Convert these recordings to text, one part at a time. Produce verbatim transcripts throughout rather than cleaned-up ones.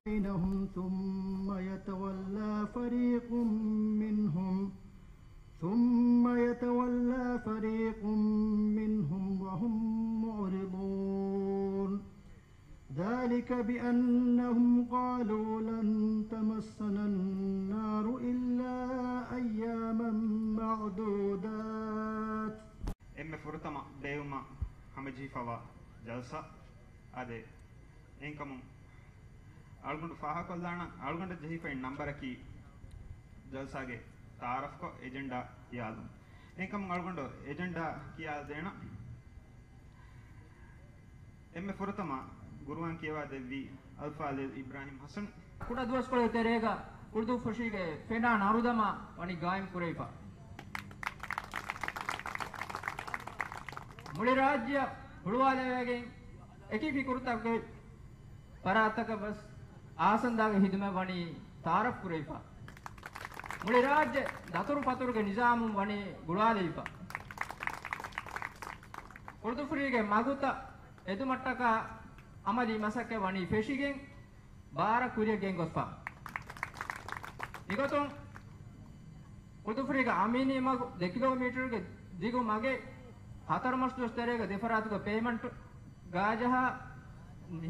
بينهم ثم يتولى فريق منهم، ثم يتولى فريق منهم وهم معرضون. ذلك بأنهم قالوا لن تمسنا النار إلا أياما معدودات. އެންމެ ފުރަތަމަ ބޭއްވުމަށް ހަމަޖެހިފަވާ ޖަލްސާ އާދެ. އެހެންކަމުން އަޅުގަނޑު ފާހަގަކޮށްލާނަން، އަޅުގަނޑަށް ޖެހިފައި ނަންބަރަކީ ޖަލްސާގެ ތައާރަފްކޮށް އެޖެންޑާ ކިޔާލުން. އެހެންކަމުން އަޅުގަނޑު އެޖެންޑާ ކިޔާދޭނަން. އެންމެ ފުރަތަމަ ގުރުއާން ކިޔަވާ ދެއްވީ އަލްފާޟިލް އިބްރާހިމް ޙަސަން. ކުޑަ ދުވަސްކޮޅެއް ތެރޭގަ ކުޅުދުއްފުށީގެ ފެނާ ނަރުދަމާ ވަނީ ގާއިމް ކުރެވިފަ. މުޅި ރާއްޖެއަށް ހުޅުވާލެވޭގެން އެކި ފިކުރުތަކުގެ ފަރާތްތަކަށް ވެސް އާސަންދާގެ ހިދުމަތް ވަނީ ތައާރަފް ކުރެވިފަ. މުޅި ރާއްޖެ ދަތުރުފަތުރުގެ ނިޒާމުން ވަނީ ގުޅާލެވިފަ. ކުޅުދުއްފުށީގެ މަގުތައް ހެދުމަށްޓަކާ އަމަލީ މަސައްކަތް ވަނީ ފެށިގެން، ބާރަށް ކުރިއަށް ގެންގޮސްފަ. މިގޮތުން ކުޅުދުއްފުށީގެ އަމީނީ މަގު ދެ ކިލޯމީޓަރުގެ ދިގު މަގެއް ހަތަރު މަސްދުވަސް ތެރޭގަ ދެފަރާތުގެ ޕޭމަންޓު ގާޖަހާ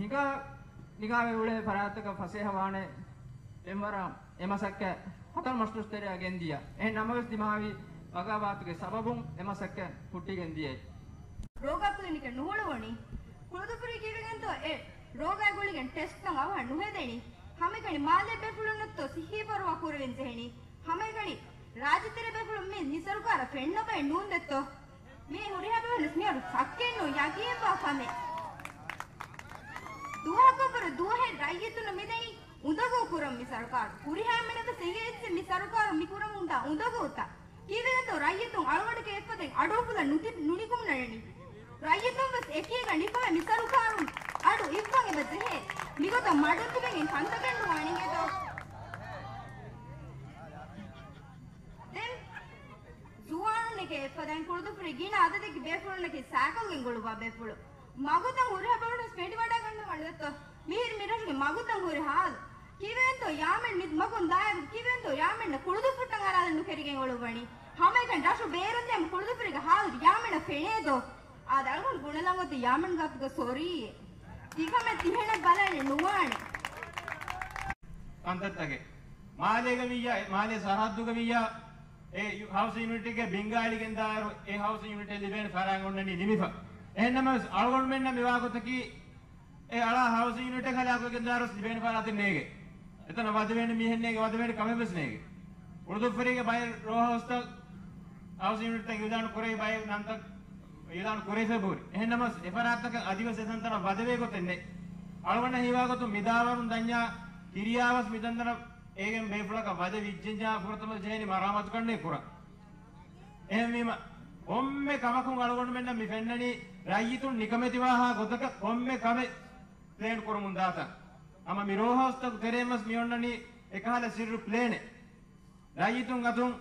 ހިނގާ ނިގާވެ އުޅޭ ފަރާތަކަށް ފަސޭހަވާނެ ފެންވަރަށް އެ މަސައްކަތް ހަތަރު މަސްދުވަސް ތެރެއަށް ގެންދިޔަ. އެހެން ނަމަވެސް ދިމާވި ބަޣާވާތުގެ ސަބަބުން އެ މަސައްކަތް ހުއްޓިގެން ދިޔައީ. ރޯގާ ކްލިނިކެއް ނުހުޅުވަނީ. ކުޅުދުއްފުށީ ކީއްވެގެންތޯ އެ ރޯގާ ގުޅިގެން ޓެސްޓްތައް އަވަހަށް ނުހެދެނީ؟ ހަމައެކަނި މާލޭ ބޭފުޅުންނަށްތޯ ސިއްހީ ފަރުވާ ކުރެވެން ޖެހެނީ؟ ހަމައެކަނި ރާއްޖެތެރޭ ބޭފުޅުން މީ މި ސަރުކާރަށް ފެންނަ ބައެއް ނޫން ދެއްތޯ؟ މީ ހުރިހާ ބޭފުޅުން މިހާރު ޝައްކެއް ނޫން، ޔަގީންވާ ކަމެއް. ދުވަހަކަށްވުރެ ދުވަހެއް ރައްޔިތުންނަށް މިދެނީ އުނދަގޫ ކުރަން މި ސަރުކާރު. ހުރިހާ އެންމެނަކަށް އެނގޭ އެއްޗެއް މި ސަރުކާރު މި ކުރަމުންދާ އުނދަގޫތައް. ކީއްވެގެންތޯ ރައްޔިތުން އަޅުގަނޑުގެ އެއްފަދައިން އަޑުއުފުލަށް ނުތި-، ނުނިކުމެވެނީ؟ ރައްޔިތުން ވެސް އެކީގަ ނިކުމެ މި ސަރުކާރުން އަޑު އިއްވަން އެބަ ޖެހޭ. މިގޮތަށް މަޑުން ތިބެގެން ކަންތަކެއް ނުވާނެ އިނގޭތޯ. ދެން ޒުވާނުންނެކޭ އެއްފަދައިން ކުޅުދުއްފުރި ގިނަ އަދަދެއްގެ ބޭފުޅުންނަކީ ސައިކަލްގެން ގުޅުއްވާ ބޭފުޅު. މަގުތައް ހުރިހާ ބޭފުޅުން ފެނިވަޑައިގަންނަވާނެ ދޯ. މިހިރީ މިރަށުގެ މަގުތައް ހުރި ހާލު. ކިވެންތޯ ޔާމެން މި މަގުން ދާއިރު ކިވެންތޯ ޔާމެންނަށް ކުޅުދުއްފުއްޓަށް އަރާލަން ނުކެރިގެން އުޅުއްވަނީ. ހަމައެކަނި ރަށު ބޭރުން ދިޔަމަ ކުޅުދުއްފުރީގެ ހާލު ޔާމެންނަށް ފެނޭ ދޯ. އާދެ އަޅުގަނޑު ގުނަލަން އޮތީ ޔާމެން ގާތުގަ ސޮރީ. ތިކަމެއް ތިހެނެއް ބަލަނެއް ނުވާނެ. ކަންތައްތަކެއް. މާލޭގަ ވިއްޔާ، މާލޭ ސަރަހައްދުގަ ވިއްޔާ، އެ ޔު-، ހައުސިން ޔުނިޓެއްގެ ބިންގާ އެޅިގެން ދާއިރު، އެ ހައުސިން ޔުނިޓެއް ލިބޭނެ ފަރާތް އޮންނަނީ ނިމިފަ. އެހެންނަމަވެސް، އަޅުގަނޑުމެންނަށް މިވާ ގޮތަކީ، އެ އަޅާ ހައުސިން ޔުނިޓެއް ހަލާކުވެގެން ދާއިރު ލިބޭނެ ފަރާތެއް ނޭގެ. އެތަނަށް ވަދެވޭނެ މީހެއް ނޭގެ، ވަދެވޭނެ ކަމެއް ވެސް ނޭގެ. ކުޅުދުއްފުރީގެ ބައެއް ރޯހައުސްތައް ހައުސިން ޔުނިޓްތައް އިއުލާން ކުރެވި ބައެއް ނަންތައް އިއުލާން ކުރެވިފައި ހުރި. އެހެންނަމަވެސް، އެފަރާތްތަކަށް އަދިވެސް އެތަންތަނަށް ވަދެވޭ ގޮތެއް ނެތް. އަޅުގަނޑަށް ހީވާ ގޮތުން މިދާވަރުން ދަންޏާ ކިރިޔާވެސް މިތަންތަނަށް އޭގެން ބޭފުޅަކަށް ވަދެ ވިއްޖެންޏާ ފުރަތަމަ ޖެހެނީ މަރާމާތުކަންނޭ ކުރަން. އެހެންވީމަ، ކޮންމެ ކަމަކުން އަޅުގަނޑުމެންނަށް މި ފެންނަނީ ރައްޔިތުން ނިކަމެތިވާހާ ގޮތަކަށް ކޮންމެ ކަމެއް ޕްލޭން ކުރަމުން ދާތަން. ހަމަ މި ރޯހައުސްތަކު ތެރޭން ވެސް މި އޮންނަނީ އެކަހަލަ ސިއްރު ޕްލޭނެއް. ރައްޔިތުން އަތުން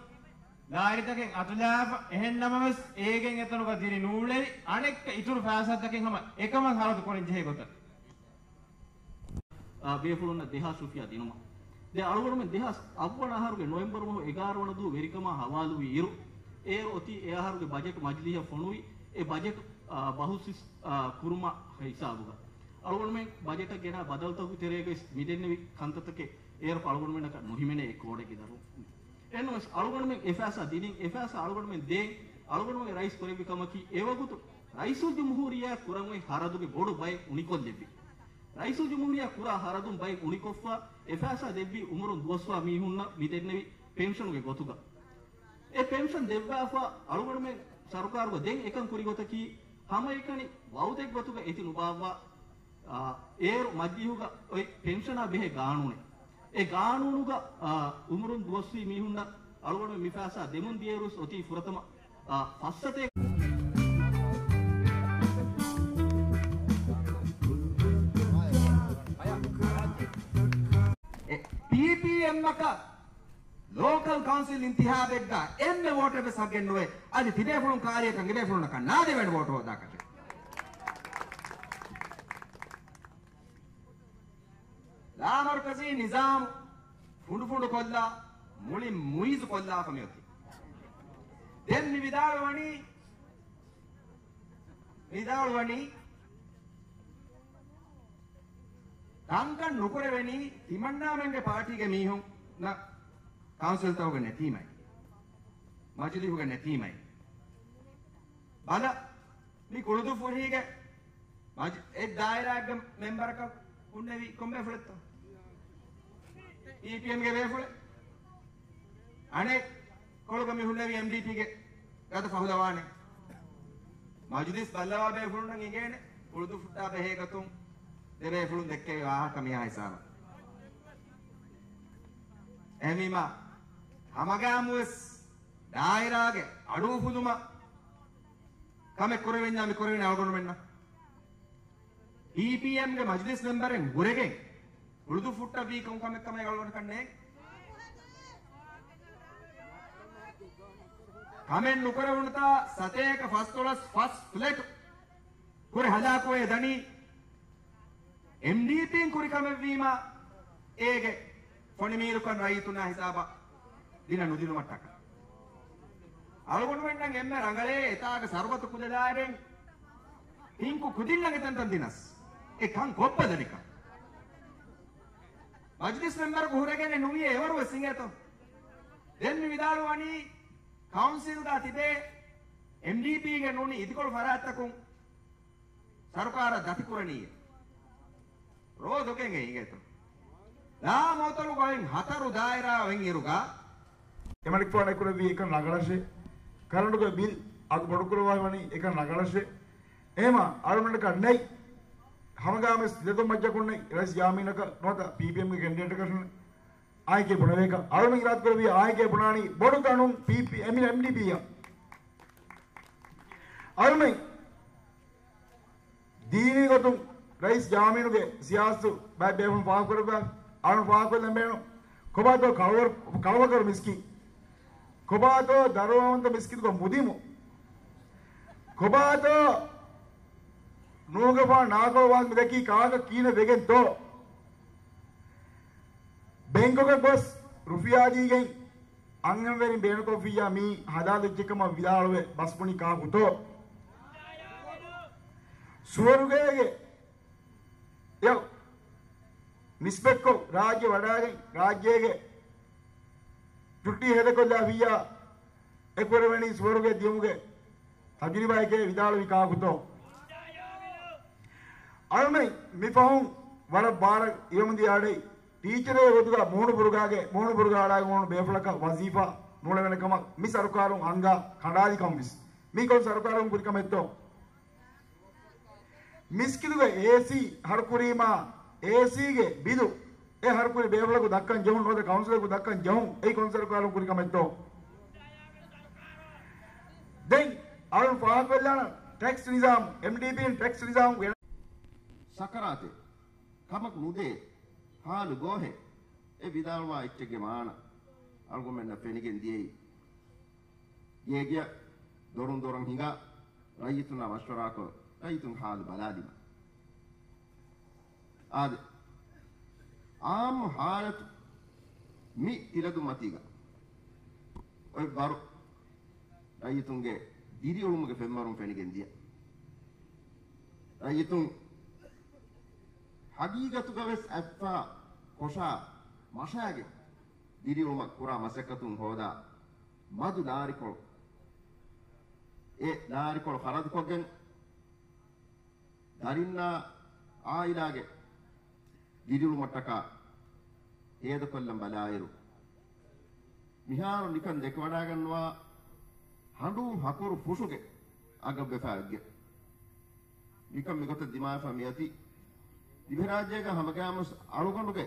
ލާރިތަކެއް އަތުލާފަ، އެހެން ނަމަވެސް އޭގެން އެތަނުގަ ދިރި ނޫޅެވި، އަނެއްކަ އިތުރު ފައިސާތަކެއް ހަމަ އެކަމަށް ހަރަދު ކުރަން ޖެހޭ ގޮތަށް. އާ، ބޭފުޅުންނަށް ދެހާސް ރުފިޔާ ދިނުމަށް. ދެން އަޅުގަނޑުމެން ދެހާސް އަށްވަނަ އަހަރުގެ ނޮވެމްބަރު މަހު އެގާރަ ވަނަ ދުވަހު ވެރިކަމާ ހަވާލުވި އިރު، އޭރު އޮތީ އެ އަހަރުގެ ބަޖެޓް މަޖިލީހަށް ފޮނުވި، އެ ބަޖެޓް، އާ، ބަހުސް، އާ، ކުރުމާ ހިސާބުގަ. އަޅުގަނޑުމެން ބަޖެޓަށް ގެނާ ބަދަލުތަކުގެ ތެރޭގައި މިދެންނެވި ކަންތައްތަކެއް އޭރު އަޅުގަނޑުމެންނަކަށް ނުހިމެނޭ އެ ކޯޑެއްގެ ދަށުން. އެންނަމަވެސް އަޅުގަނޑުމެން އެ ފައިސާ ދިނީ، އެ ފައިސާ އަޅުގަނޑުމެން ދޭން، އަޅުގަނޑުމެން ރައީސް ކުރެއްވި ކަމަކީ، އެވަގުތު ރައީސުލްޖުމްހޫރިއްޔާ ކުރަން އޮތް ހަރަދުގެ ބޮޑު ބައެއް އުނިކޮށްލެއްވި. ރައީސުލްޖުމްހޫރިއްޔާ ކުރާ ހަރަދުން ބައެއް އުނިކޮށްފަ، އެ ފައިސާ ދެއްވީ އުމުރުން ދުވަސްވާ މީހުންނަށް މި ދެންނެވި ޕެންޝަނުގެ ގޮތުގަ. އެ ޕެންޝަން ދެއްވާފަ އަޅުގަނޑުމެން ސަރުކާރުގަ ދެން އެކަން ކުރި ގޮތަކީ، ހަމައެކަނި ވައުދެއްގެ ގޮތުގަ އެތި ނުބާއްވާ، އާ، އޭރު މަޖިލީހުގަ އޮތް ޕެންޝަނާ ބެހޭ ގާނޫނެއް. އެ ގާނޫނުގަ، އާ، އުމުރުން ދުވަސްވީ މީހުންނަށް އަޅުގަނޑު މި ފައިސާ ދެމުން ދިޔައިރުވެސް އޮތީ ފުރަތަމަ، އާ، ފައްސަތޭކަ. ޕީޕީއެމްއަކަށް ލޯކަލް ކައުންސިލް އިންތިހާބެއްގަ އެންމެ ވޯޓެއް ވެސް ހައްގެއް ނުވޭ. އަދި ތިބޭފުޅުން ކާރިއަކަށް އެބޭފުޅުންނަކަށް ނާދެވޭނެ ވޯޓު ހޯދާކަށެއް. ލާމަރުކަޒީ ނިޒާމް ފުނޑުފުނޑު ކޮށްލާ، މުޅި މުއިޒު ކޮށްލާފަ މިއޮތީ. ދެން މި ވިދާޅުވަނީ، ވިދާޅުވަނީ، ކަންކަން ނުކުރެވެނީ ތިމަންނާމެންގެ ޕާޓީގެ މީހުންނަށް ކައުންސިލްތަކުގަ ނެތީމައި، މަޖިލީހުގަ ނެތީމައި. ބަލަ، މި ކުޅުދުއްފުރީގެ މަޖި-، އެއް ދާއިރާއެއްގެ މެމްބަރަކަށް ހުންނެވީ ކޮން ބޭފުޅެއްތޯ؟ ޕީޕީއެމްގެ ބޭފުޅެއް. އަނެއް ކޮޅުގަ މި ހުންނެވީ އެމްޑީޕީގެ ގަދަ ފަހުލަވާނެ. މަޖިލިސް ބައްލަވާ ބޭފުޅުންނަށް އިނގޭނެ، ކުޅުދުއްފުއްޓާ ބެހޭ ގޮތުން ދެ ބޭފުޅުން ދެއްކެވި ވާހަކަ މިހާ ހިސާބަށް. އެހެންވީމަ، ހަމަގައިމުވެސް ދާއިރާގެ އަޑު އުފުލުމަށް ކަމެއް ކުރެވެންޏާ މި ކުރެވެނީ އަޅުގަނޑުމެންނަށް. ޕީޕީއެމްގެ މަޖިލިސް މެމްބަރެއް ހުރެގެން ކުޅުދުއްފުއްޓަށް ވީ ކޮން ކަމެއް ކަމެއް އަޅުގަނޑަކަށް ނޭނގެ. ކަމެއް ނުކުރެވުނުތާ ސަތޭކަ ފަސްދޮޅަސް ފަސް ފްލެޓް ކުރި ހަލާކުވެ ދަނީ އެމްޑީޕީން ކުރި ކަމެއްވީމަ، އޭގެ ފޮނިމީރުކަން ރައްޔިތުންނާ ހިސާބަށް ދިނަ ނުދިނުމަށްޓަކާ. އަޅުގަނޑުމެންނަށް އެންމެ ރަނގަޅޭ އެތާގެ ސަރުބަތު ކުލަލާގެން ޕިންކު ކުދިންނަށް އެތަންތަން ދިނަސް އެ ކަން ކޮށްބަލަނިކަން. މަޖިލިސް މެމްބަރަކު ހުރެގެނެއް ނުވިޔޭ އެވަރުވެސް އިނގޭތޯ. ދެން މި ވިދާޅުވަނީ ކައުންސިލްގަ ތިބޭ އެމްޑީޕީގެ ނޫނީ އިދިކޮޅު ފަރާތްތަކުން ސަރުކާރަށް ދަތިކުރަނީ. ރޯދޮގެން އެ އިނގޭތޯ. ލާމައުތޮޅުގައި ހަތަރު ދާއިރާ އޮތް އިރުގަ، އެމަނިކުފާނު އެކުރެއްވީ އެކަން ރަނގަޅަށޭ. ކަރަންޓުގެ ބިލް އަގު ބޮޑުކުރައްވާ ވަނީ އެކަން ރަނގަޅަށޭ. އެހެމަ އަޅުގަނޑަކަށް ނެތް. ހަމަގާމެސް ތިލަދޮ މައްޗަކުންނެއް ރައީސް ޔާމީނަކަށް ނުވަތަ ޕީޕީއެމްގެ ކެންޑިޑޭޓަކަށް އާއެކޭ ބުނެވޭކަށް. އަޅުމެން އިރާދަކުރެއްވިޔާ އާއެކޭ ބުނާނީ ބޮޑު ގަނޑުން ޕީޕީ، އެމްޑީޕީއަށް. އަޅުމެން ދީނީ ގޮތުން ރައީސް ޖާމީނުގެ ސިޔާސަތު ބައެއް ބޭފުޅުން ފާހަގަކުރައްވާ، އަޅުން ފާހަގަކޮށްލަން ބޭނުން. ކޮބާތޯ ކަޅުވަރު-، ކަޅުވަކަރު މިސްކިތް؟ ކޮބާތޯ ދަރުމަވަންތަ މިސްކިތުގަ މުދިމު؟ ކޮބާތޯ ނޫހުގެފާނު ނާކޮޅު ވާން މިދަކީ ކާކަށް ކީނެއް ވެގެންތޯ؟ ބެންކޮކަށް ގޮސް ރުފިޔާ ދީގެން އަންހެންވެރިން ބޭނުންކޮށްފިއްޔާ މީ ހަލާލު އެއްޗެއްކަމަށް ވިދާޅުވެ ބަސްބުނި ކާކުތޯ؟ ސުވަރުގޭގެ އެ ނިސްބަތްކޮށް ރާއްޖެ ވަޑައިގެން ރާއްޖޭގެ ޗުއްޓީ ހޭދަކޮށްލާފިއްޔާ އެކުވެރިވަނީ ސުވަރުގެ ދިޔުމުގެ ތަޖުރިބާއެކޭ ވިދާޅުވި ކާކުތޯ؟ އަޅުމެން މި ފަހުން ވަރަށް ބާރަށް އިވަމުންދިޔަ އަޑެއް ޓީޗަރެއް ގޮތުގަ މޫނުބުރުގާގެ، މޫނުބުރުގާ އަޅާގެ މޫނު ބޭފުޅަކަށް ވަޒީފާ ނޫޅެވޭނެ ކަމަށް މި ސަރުކާރުން އަންގާ ކަނޑާލިކަން ވެސް މީ ކޮން ސަރުކާރުން ކުރި ކަމެއްތޯ؟ މިސްކިތުގެ އޭސީ ހަރުކުރީމާ، އޭސީގެ ބިލު އެ ހަރުކުރި ބޭފުޅަކު ދައްކަން ޖެހުން ނުވަތަ ކައުންސިލަކު ދައްކަން ޖެހުން އެއީ ކޮން ސަރުކާރުން ކުރި ކަމެއްތޯ؟ ދެން އަޅުން ފާހަގަކޮށްލާނަން ޓެކްސް ނިޒާމް، އެމްޑީޕީން ޓެކްސް ނިޒާމް ސަކަރާތެއް ކަމަކު ނުދޭ، ހާލު ގޯހެއް އެ ވިދާޅުވާ އެއްޗެއްގެ މާނަ އަޅުގަނޑުމެންނަށް ފެނިގެން ދިޔައީ. ގޭގެއަށް ދޮރުން ދޮރަށް ހިނގާ ރައްޔިތުންނާ މަޝްވަރާކޮށް ރައްޔިތުން ހާލު ބަލާލީމަ. އާދެ، އާއްމު ހާލަތު މި ތިލަދުންމަތީގަ އޮތް ވަރު ރައްޔިތުންގެ ދިރިއުޅުމުގެ ފެންވަރުން ފެނިގެން ދިޔަ. ރައްޔިތުން ހަގީގަތުގަވެސް އަތްފާ ކޮށާ މަށާގެން ދިރިއުޅުމަށް ކުރާ މަސައްކަތުން ހޯދާ މަދު ލާރިކޮޅު، އެ ލާރިކޮޅު ޚަރަދުކޮށްގެން ދަރިންނާ އާއިލާގެ ދިރިއުޅުމަށްޓަކާ ހޭދަކޮށްލަން ބަލާއިރު، މިހާރު ނިކަން ދެކެވަޑައިގަންނަވާ ހަނޑޫ ހަކުރު ފުށުގެ އަގަށްވެފަ އެއްގެ ނިކަން މިގޮތަށް ދިމާވެފަ މިއޮތީ. ދިވެހިރާއްޖޭގަ ހަމަގައިމުވެސް އަޅުގަނޑުގެ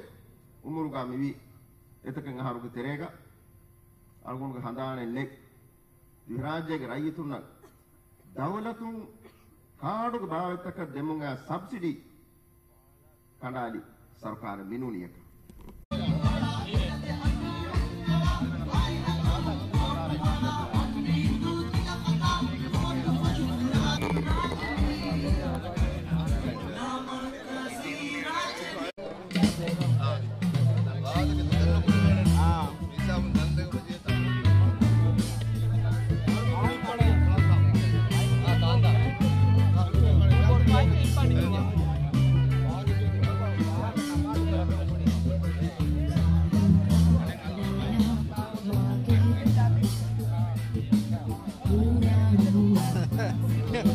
އުމުރުގަ މިވީ އެތަކެއް އަހަރުގެ ތެރޭގަ އަޅުގަނޑުގެ ހަނދާނެއް ނެތް. ދިވެހިރާއްޖޭގެ ރައްޔިތުންނަށް ދައުލަތުން ކާޑުގެ ބާވަތްތަކަށް ދެމުން އައި ސަބްސިޑީ ކަނޑާލި ސަރުކާރެއް މިނޫނިއަކަށް.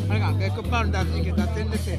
އަނގައަކޮށް ބާން ދާސީގެ ދަތެއް ނެތޭ.